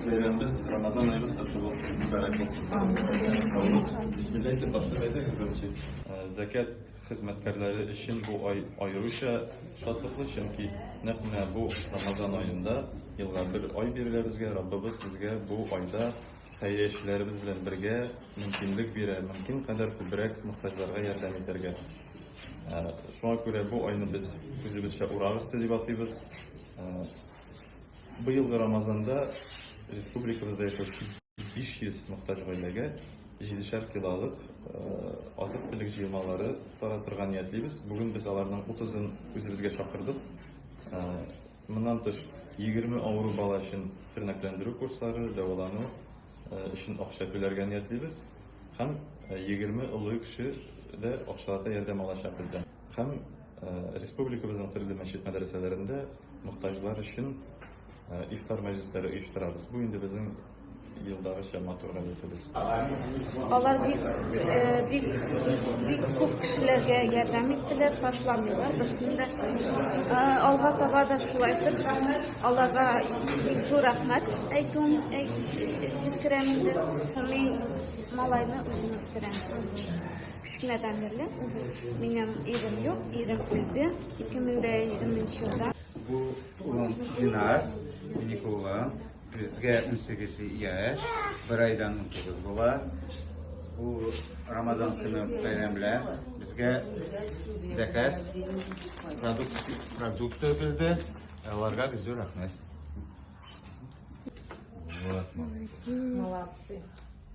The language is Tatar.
Бәйрәмебез, Рамазан аебыз котлы булсын, мөбарәк булсын. Бисмилла әйтеп башлыйк, әйдәгез беренче. Зәкят хезмәткәрләре өчен бу ай аеруча шатлыклы, чөнки нәкъ менә бу Рамазан аенда елга бер ай бирелә безгә, Раббыбыз безгә бу айда хәйриячеләребез белән бергә мөмкинлек бирә, мөмкин кадәр күбрәк мохтаҗларга ярдәм итәргә. Шуңа күрә бу айны без үзебезчә урак өсте дип атыйбыз. Быелгы Рамазанда республикабызда яшәүче 500 мохтаҗ гаиләгә җидешәр килолык азык-төлек җыелмалары таратырга ниятлибез. Бүген без аларның 30-ын үзебезгә чакырдык. Моннан тыш, 20 авыру бала өчен тернәкләндерү курслары, дәвалану өчен акча түләргә ниятлибез. Һәм 20 олы кеше дә акчалата ярдәм алачак бездән. Һәм республикабызның төрле мәчет-мәдрәсәләрендә мохтаҗлар өчен ифтар мәҗлесләре оештырабыз. Бу инде безнең елдагыча матур гадәтебез. Алар бик бик бик күп кешеләргә ярдәм иттеләр, ташламыйлар берсен дә. Алга таба да шулай итеп, аларга бик зур рәхмәт әйтүем җиткерәм инде. Мин малайны үзем үстерәм. Кечкенәдән бирле. Минем ирем юк, ирем үлде 2020 елда. Бу улым Динар, минеке улым. Безгә 18 яшь, бер айдан 19 була. Бу Рамазан көне бәйрәмлә безгә зәкәт продукт, продукты бирде. Аларга бик зур рәхмәт. Вот, молодцы. Молодцы.